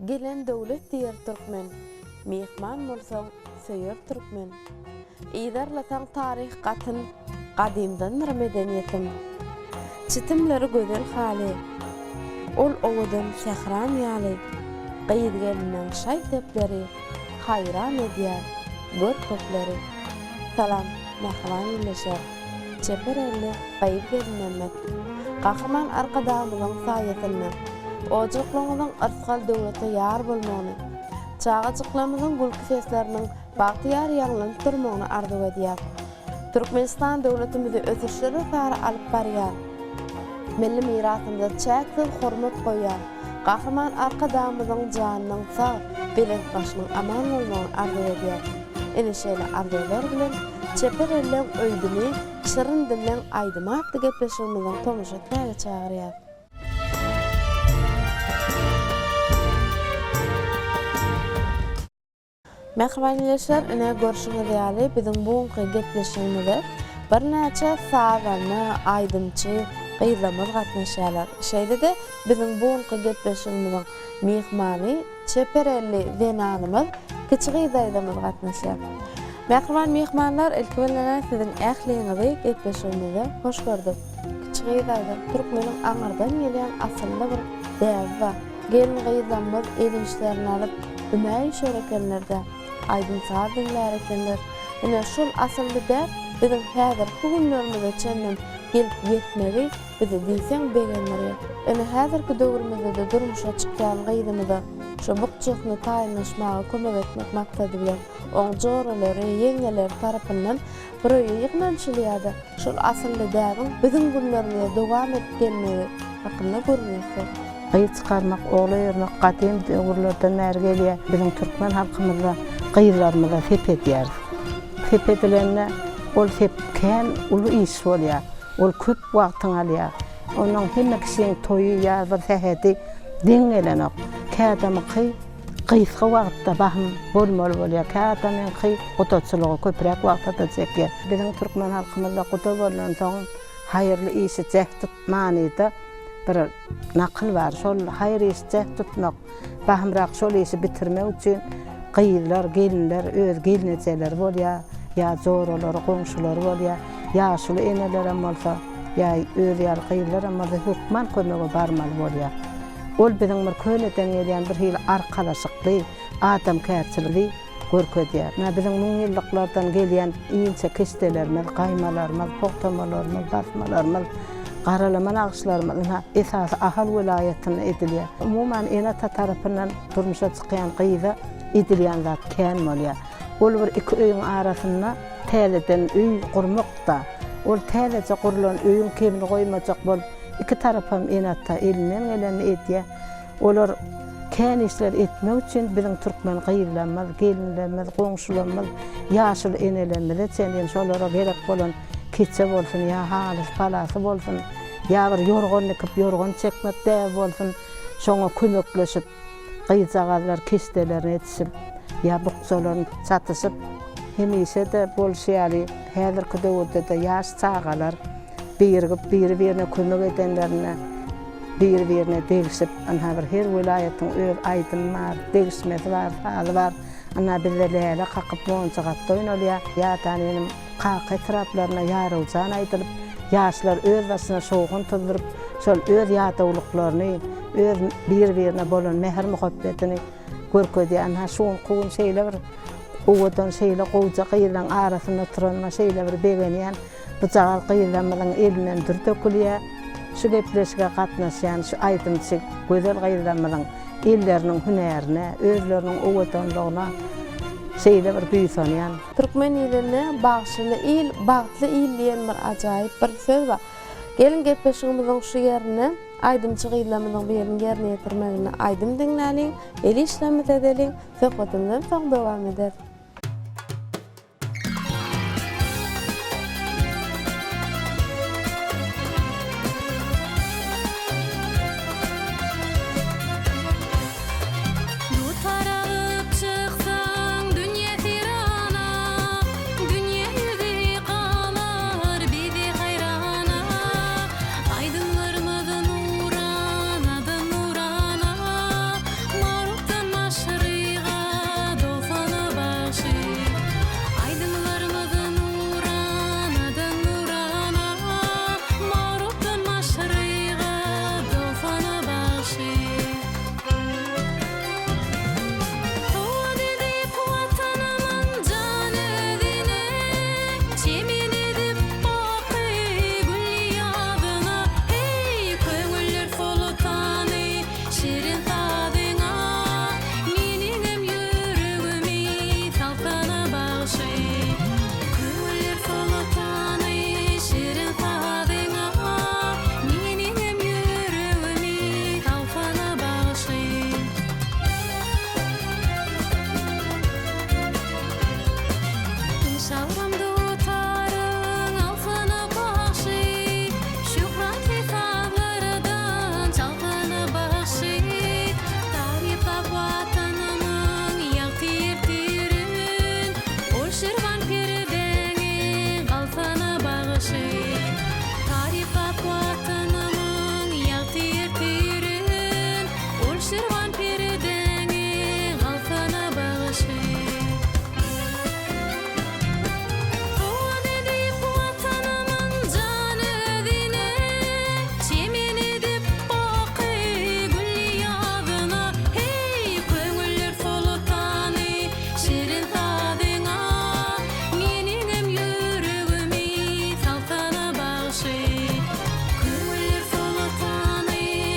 Gelen döwlet diýer türkmen, Myhman bolsaň, söýer türkmen. Yzarlasaň taryh gatyn, Gadymdandyr medeniýetim. Çitimleri gözel haly, Ol owadan sähram ýaly, Gyz-gelinleň şaý-sepleri Haýran edýär gör köpleri. Salam, mähriban ildeşler! Çeper elli gyz-gelinlerimiz! Gahryman Arkadagymyzyň saýasynda ojaklaryňyzyň yrsgal-döwlete ýar bolmagyny, çagajyklarymyzyň gülki sesleriniň bagtyýar ýaňlanyp durmagyny arzuw edýär. Türkmenistan döwletimizi ösüşlere sary alyp barýan, milli mirasymyza çäksiz hormat goýýan Gahryman Arkadagymyzyň janynyň sag, belent başynyň aman bolmagyny arzuw edýär. Ine şeýle arzuwlar bilen Çeper elleň öýdümi, şirin dilleň aýdymy atly gepleşigimiziň tomaşa etmäge çagyrýar. Mähriban ildeşler, ine görşüňiz ýaly biziň bu günki gepleşigimize birnäçe sazanda, aýdymçy gyzlarymyz gatnaşýarlar. Şeýle-de biziň bu günki gepleşigimiziň myhmany çeper elli zenanymyz Kiçi gyz daýzamyz gatnaşýar. Mähriban myhmanlar, ilki bilen siziň ähliňizi gepleşigimize hoş gördük. Kiçi gyz daýza, türkmeniň aňyrdan gelýän asylly bir däbi bar. Gelin-gyzlarymyz el işlerini alyp, ümä üýşer ekenler-dä, aýdym-saz diňlär ekenler. Ine, şol asylly däp biziň häzirki günlerimize çenlem gelip ýetmegi bizi diýseň begendirýär. Ine, häzirki döwrümizde-de durmuşa çykýan gyzymyza şo bukjasyny taýynlaşmaga kömek etmek maksady bilen, oň joralary, ýeňňeleri tarapyndan bir öýe ýygnanyşylýar-da, şol asylly däbiň biziň günlerimize dowam edip gelmegi hakynda gürrüň etsek. Gyz çykarmak, ogul öýermek gadym döwürlerden bäri gelýär. Biziň türkmen halkymyzda gyzlarymyza sep edýäris. Sep edilende ol sep kän uly iş bolýar. Ol köp wagtyňy alýar. Onnoň hemme kişiň toýy ýa bir sähedi deň gelenok. Kädamyky gysga wagtda bahym bolmaly bolýar. Kä adamyňky gudaçylygy köpräk wagta-da çekýär. Biziň türkmen halkymyzda guda bolansoň haýyrly işi jäht tut manyda bir nakyl bar. Şol haýyr işi jäht tutmak, bahymrak şol işi bitirmek üçin gyzlar, gelinler öz gelnejeleri bolýar, ýa joralary, goňşulary bolýar. Ýaşuly enelerem bolsa, ýa özi ýaly gyzlaram bolsa hökman kömege barmaly bolýar. Ol biziň bir köneden gelýän bir hili arkalaşykly adamkärçiligi görkezýär. Ynha, biziň müňýyllyklardan gelýän inçe keşdelerimiz, gaýmalarymyz, pogtamalarymyz, basmalarymyz, garalama nagyşlarymyz, ynha, esasy Ahal welaýatynda edilýär. Umuman, ene-ata tarapyndan durmuşa çykýan gyza edilýän zat kän bolýar. Ol bir iki öýüň arasynda täzeden öý gurmak-da. Ol täzeje gurlan öýüň kemini goýmajak bolup, iki tarapam ene-ata elinden gelenini edýär. Olar kän işler etmek üçin biziň türkmen gyzlarymyz, gelinlerimiz, goňşularymyz, ýaşuly enelerimize çenli şolara gerek bolan keçe bolsun ýa halysy, palasy bolsun, ýa bir ýorgan dikip, ýorgan çekmek däbi bolsun, şoňa kömekleşip, gyzjagazlar keşdelerini edişip ýa bukjalaryny çatyşyp, hemişe-de bolşy ýaly, häzirki döwürde-de ýaş çagalar birigip, biri-birine kömek edenlerinde, biri-birine degişip, ynha bir her welaýatyň öz aýdymy bar, degişmesi bar, sazy bar. Ynha bizde läle kakyp, monjugatdy oýnalýar. Ýadanynym Kaka etraplarynda Ýarowjan aýdylyp, ýaşlar öz başyna şowhun tuzduryp, şol öz ýadawlyklaryny, öz bir-birine bolan mähir-muhabbetini görkezýär. Ynha şu günki gün şeýle bir owadan, şeýle gowja gyzlaň arasynda oturanyma şeýle bir begenýän. Bujagaz gyzlarymyzyň elinden dür dökülýär. Şu gepleşige gatnaşýan şu aýdymçy gözel gyzlarymyzyň elleriniň hünärine, özleriniň owadanlygyna şeýle bir buýsanýan. Türkmen ilinde Bagşyly il, bagtly il diýen bir ajaýyp bir söz bar. Geliň gepleşigimiziň şu ýerinde aýdymçy gyzlarymyzyň biriniň ýerine ýetirmeginde aýdym diňläliň, el işlerimizi edeliň, söhbetimizem soň dowam ederis. Dutar alyp çyksaň dünýe seýrana, Dünýe ýüzi galar bizi haýrana. Aýdymlarymyz nuranadan nurana, Marukdan.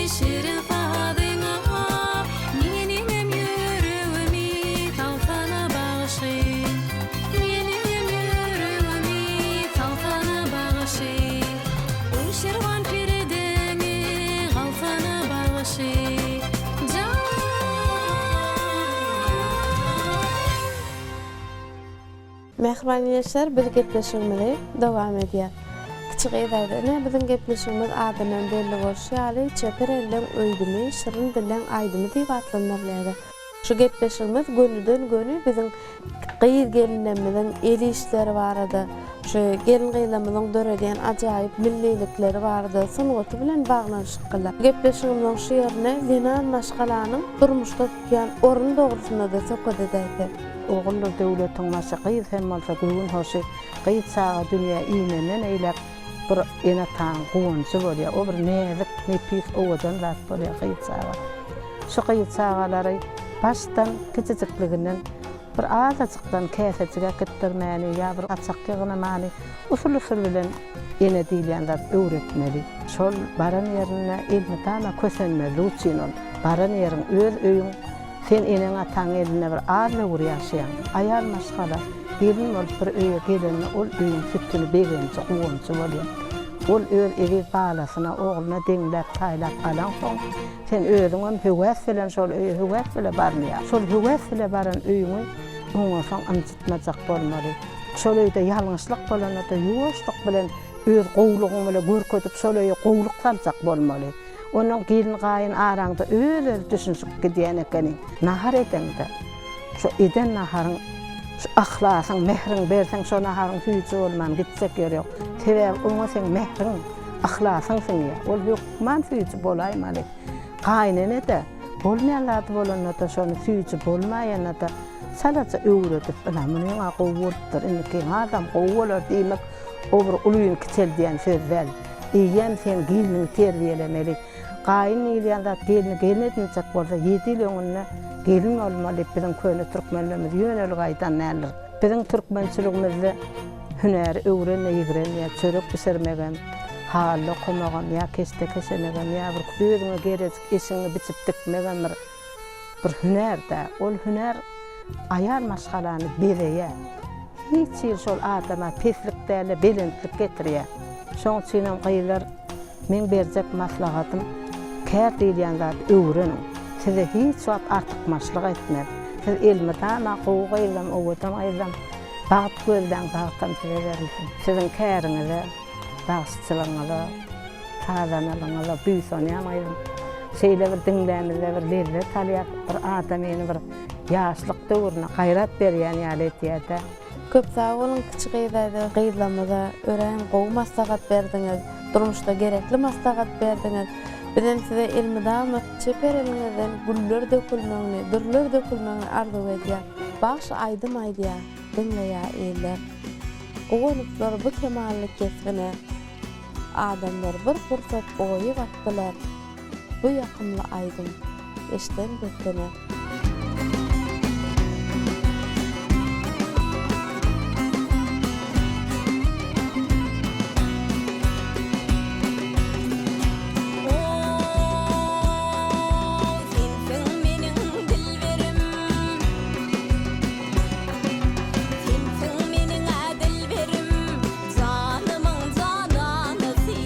Şirin sazyňa Meniňem ýüregimi salsana bagşy Meniňem ýüregimi salsana bagşy Gülşirwan peredeňi galsana bagşy Jan. Mähriban ildeşler biz gepleşigimizi dowam edýäs. Kiçi gyz aýdy, ine biziň gepleşigimiz adyndan belli bolşy ýaly çeper elleň öýdümi, şirin dilleň aýdymy diýip atlandyrylýar. Şu gepleşigimiz gönüden göni biziň gyz gelinlerimiziň el işleri barada, şu gelin gyzlarymyzyň döredýän ajaýyp millilikleri barada sungaty bilen baglanyşykly. Gepleşigimiziň şu ýerinde zenan maşgalanyň durmuşda tutýan orny dogrusynda-da söhbet edäýsek. Oguldyr döwletiň başy, gyz hem bolsa göwün hoşy, gyz çaga dünýä inenden eýläk bir ene-ataň guwanjy bolýar. O bir näzik, nepis, owadan zat bolýar gyz çaga. Şu gyz çagalary başdan kiçijikliginden bir azajykdan käsejik äkitdirmäni ýa bir saçak ýygnamany usul-usul bilen ene diýilýän zat öwretmeli. Şol baran ýerinde elmydama kösenmezlik üçin ol baran ýeriň öz öýüň Sen eneň-ataň elinde bir az döwür ýaşaýaň. Aýal maşgala gelin bolup bir öýe gelende ol öýüň sütüni begenji, guwanjy bolýar. Ol öz eziz balasyna, ogluna deňläp, taýlap alansoň, sen özüňem höwes bilen şol öýe höwes bile barylýar. Şol höwes bile baran öýüňi oňarsaň ynjytmajak bolmaly. Şol öýde ýalňyşlyk bolanda-da ýuwaşlyk bilen öz gowulygyň bile görkezip şol öýe gowulyk saljak bolmaly. Onnoň gelin-gaýyn araňda öz-özi düşünişip gidýän ekeni. Nahar edeňde, şo eden naharyň şu yhlasyň, mähriň berseň şo naharyň süýji bolman gitjek ýeri ýok. Sebäbi oňa seň mähriň, yhlasyň siňýär. Ol hökman süýji bolaýmaly. Gaýynene-de, bolmaýan zady bolanda-da şony süýji bolmaýanda-da çalaja öwredip, ynha munyň-a gowy bolupdyr, indikiň hasam gowy bolar diýmek o bir ulyny kiçeldýän söz däl. Eýýäm sen gelniňi terbiýelemeli. Gaýyn diýilýän zat gelni gelin edinjek bolsa ýedi ýyl öňünde gelin bolmaly diýip biziň köne türkmenlerimiz ýönelik aýdan däldir. Biziň türkmençiligimizde hünäri öwrenme ýigrenýär, çörek bişirmegem, haly dokamagam, ýa keşde keşemegem, ýa bir özüňe gerejik eşigiňi biçip dikmegem bir bir hünär-dä. Ol hünär aýal maşgalany bezeýär. Hiç hili şol adama peslik däl-de belentlik getirýär. Şoň üçinem gyzlar meň berjek maslahatym kär diýilýän zady öwreniň. Size hiç wagt artykmaçlyk etmez. Siz elmydama gowy gyzam, owadan gyzam bagt gözläň bagtam size berilsin. Siziň käriňize, bagşyçylygyňyza, sazanalygyňyza buýsanýan gyzym. Şeýle bir diňlämizde bir lezzet alýas, bir adamyny bir ýaşlyk döwrüne gaýrat berýän ýaly edýär-dä. Köp sag boluň kiçi gyz gyzlarymyza örän gowy maslahat berdiňiz. Durmuşda gerekli maslahat berdiňiz. Bizem size elmydama çeper eliňizden güller dökülmegini, dürler dökülmegini arzuw edýär. Bagşy aýdym aýdýar, diňleýär iller. Guwanyplar bu kemally kesbine. Adamlar bir pursat oýa batdylar. Bu ýakymly aýdym eşden dessine. Ow, sensiň meniň dilberim. Sensiň meniň-ä dilberim, janymyň jananysy.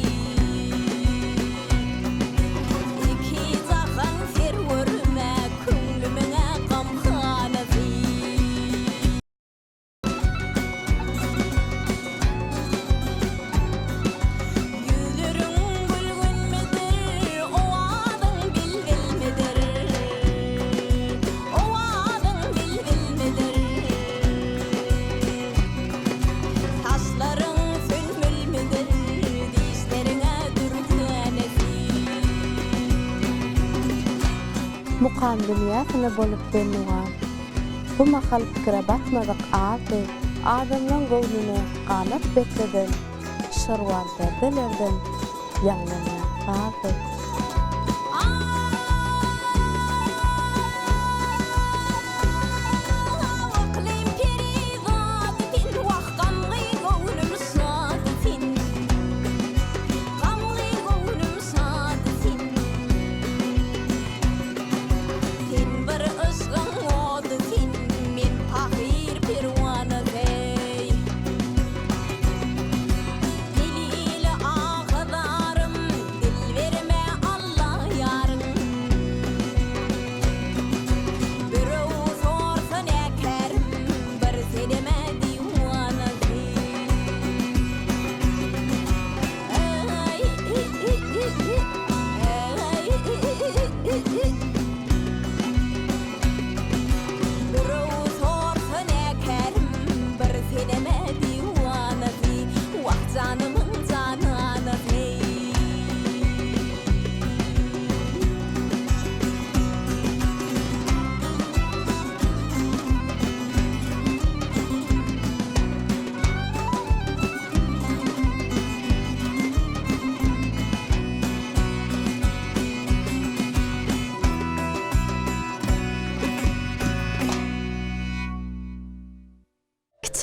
Iki jahan serwerime, köňlümiň-ä gamhanasy. Ýüzleriň gülgünmidir, owazyň bilbilmidir? Owazyň bilbilmidir? Saçlaryň sünnülmidir, dişleriň-ä dürdänesi. Mukam dünýäsine bolup bennugam. Bu mahal pikire batmadyk azdy. Adamlaň göwnüne ganat bekleden şirwan perdelerden ýaňlanýan sazdy. Yklym perizady sen wah gamgyn göwnüm şady sen Gamgyn göwnüm şady sen.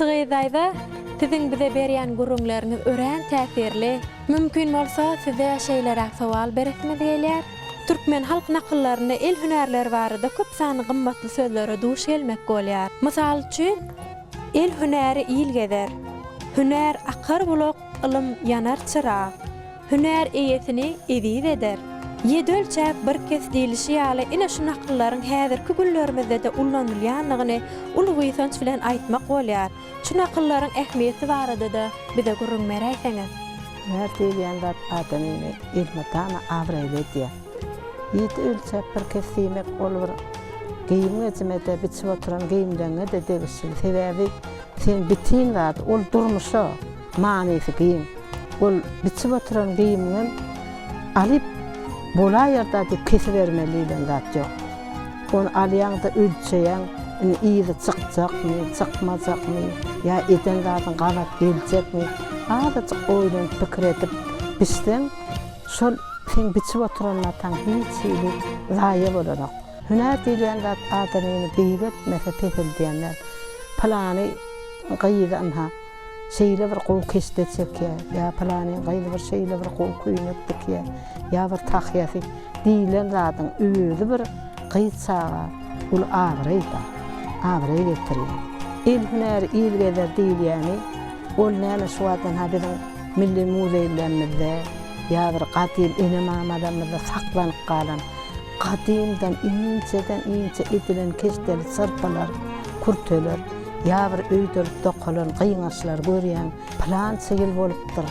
Kiçi gyz daýza, siziň bize berýän gürrüňleriňiz örän täsirli. Mümkin bolsa, size şeýleräk sowal beresimiz gelýär. Türkmen halk nakyllarynda el hünärleri barada köp sanly gymmatly sözlere duş gelmek bolýar. Mysal üçin, El hünäri il gezer. Hünär akar bulak, ylym ýanar çyrag. Hünär eýesini eziz eder. Ýedi ölçäp, bir kes diýlişi ýaly, ine şu nakyllaryň häzirki günlerimizde-de ullanylýandygyny uly buýsanç bilen aýtmak bolýar. Şu nakyllaryň ähmiýeti barada-da bize gürrüň beräýseňiz. Hünär diýilýän zat adamyny elmydama abraýly edýär. Ýedi ölçäp, bir kes diýmek ol bir geýim-gejime-de, biçip oturan geýimleňňe-de degişli. Sebäbi sen bitin zady, ol durmuşa manysy giň. Ol biçip oturan geýimiňem alyp bolaýar-da diýip kesibermeli diýlen zat ýok. Ony alýaň-da ölçeýäň, indi yzy çykjakmy, çykmajakmy, ýa eden zadyň gabat geljekmi, azajyk oýlanyp pikir edip biçseň, şol seň biçip oturan mataň hiç hili zaýa bolanok. Hünär diýilýän zat adamyny beýgeltmese peseldýän däl. Pylany gyzy ynha, şeýle bir gowy keşde çekýär, ýa pylanyň gyzy bir şeýle bir gowy köýnek tikýär, ýa bir tahýasy diýlen zadyň özi bir gyz çaga uly abraý-da, abraý getirýär. El hünäri il gezer diýilýäni, ol näme şu wagtdan-ha biziň milli muzeýlerimizde ýa bir gadym ene-mamalarymyzda saklanyp galan gadymdan inçeden-inçe edilen keşdeli çyrpalar, kürteler, Ýa bir öýdelip dokalan gyňaçlary görýäň, pylança ýyl bolupdyr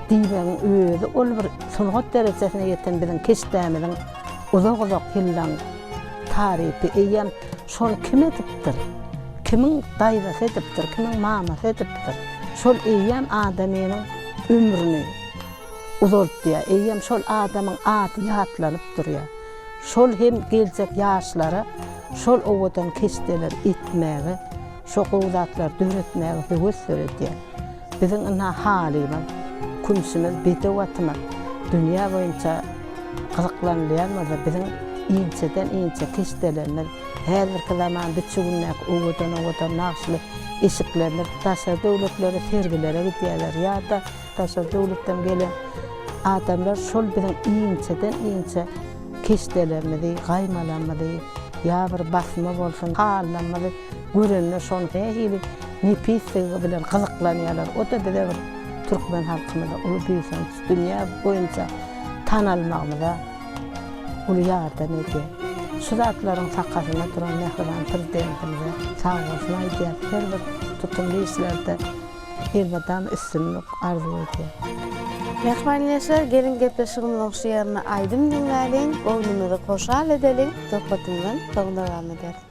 diýmegiň özi ol bir sungat derejesine ýeten biziň keşdämiziň uzak-uzak ýyllaň tarypy. Eýýäm şony kim edipdir? Kimiň daýzasy edipdir, kimiň mamasy edipdir? Şol eýýäm adamynyň ömrüni uzaltýar. Eýýäm şol adamyň ady ýatlanyp durýar. Şol hem geljek ýaşlara şol owadan keşdeleri etmäge, şo gowy zatlary döretmäge höwes döredýär. Biziň ynha halymyz, kümşümiz, bedew atymyz dünýä boýunça gyzyklanylýan bolsa, biziň inçeden-inçe keşdelerimiz, häzirki zaman biçüwindäki owadan-owadan nagyşly eşiklerimiz daşary döwletlere sergilere gidýärler ýa-da Daşary döwletden gelen adamlar şol biziň inçeden-inçe keşdelerimizi, gaýmalarymyzy ýa bir basma bolsun, halylarymyzy görende şonuň nähili nepisdigi bilen gyzyklanýarlar. O-da bize bir türkmen halkymyza uly buýsanç, dünýä boýunça tanalmagymyza uly ýardam edýär. Şu zatlaryň sakasynda duran mähriban Prezidentimize sagbolsun aýdýarys. Her bir tutumly işlerde Elmydama üstünlik arzuw edýän. Mähriban ildeşler geliň gepleşigimiziň şu ýerinde aýdym diňläliň, göwnümizi hoşal edeliň, söhbetimizem soň dowam ederis.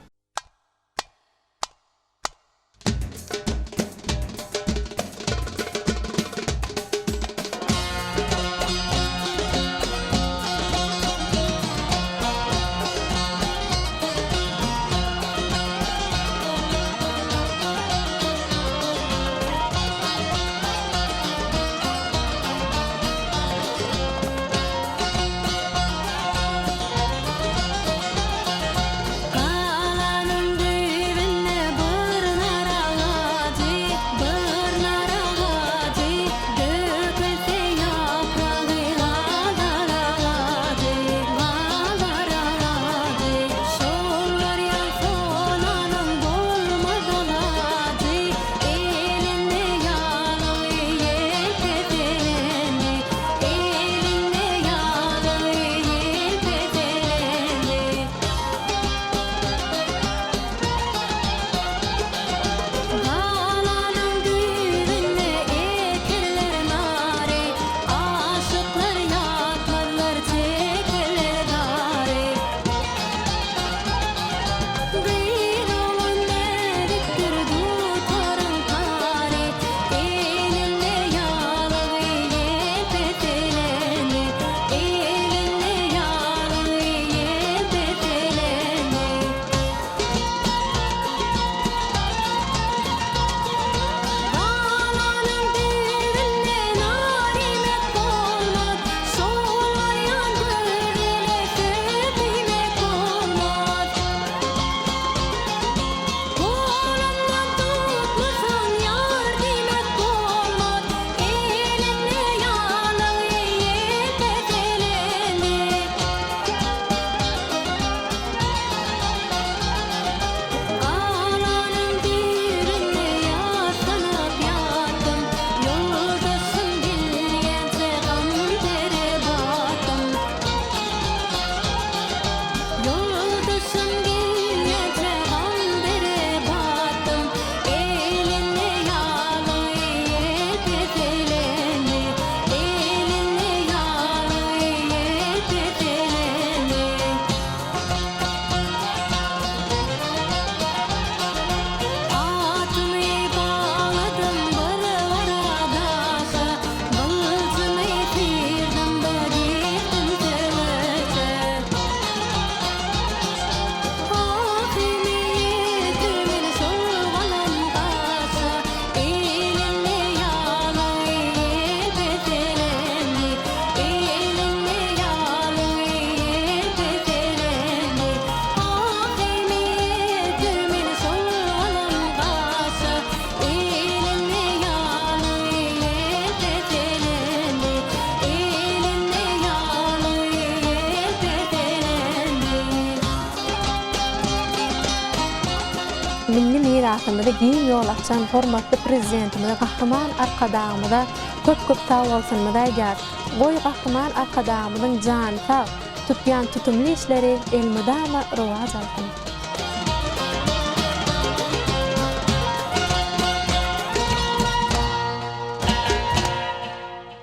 mirasymyzy giň ýol açan hormatly Prezidentimize Gahryman Arkadagymyza köp-köp sag bolsunymyzy aýdýarys. Goý Gahryman Arkadagymyzyň jany sag, tutýan tutumly işleri elmydama rowaç alsyn!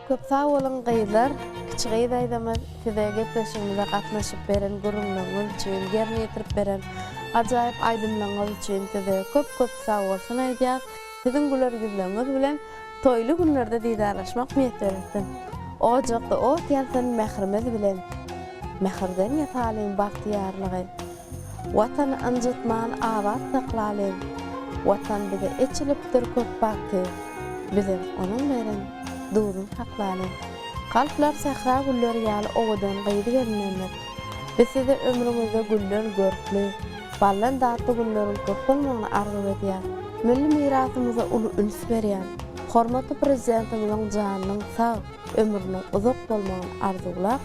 Köp sag boluň gyzlar, kiçi gyz aýdamyz size gepleşigimize gatnaşyp beren gürrüňleriňiz üçin, ýerine ýetirip beren ajaýyp aýdymlaryňyz üçin size köp köp sag bolsun aýdýas. Siziň güler ýüzleriňiz bilen toýly günlerde didarlaşmak miýesser etsin. Ojakda ot ýansyn mährimiz bilen. Mähirden ýasalyň bagtyýarlygy. Watany ynjytman abat saklalyň. Watan bize eçilipdir köp bagty, Bizem onuň beren duzun saklalyň. Kalplar sähra gülleri ýaly owadan gyz-gelinlerimiz, biz size ömrüňizde gülden görkli, baldan datly günleriň köp bolmagyny arzuw edýäs. Milli mirasymyza uly üns berýän hormatly Prezidentimiziň janynyň sag, ömrüniň uzak bolmagyny arzuwlap,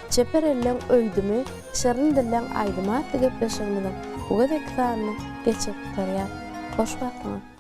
Çeper elleň öýdümi, şirin dilleň aýdymy atly gepleşigimiziň bu gezekki sanyny geçirip gutarýas. Hoş wagtyňyz!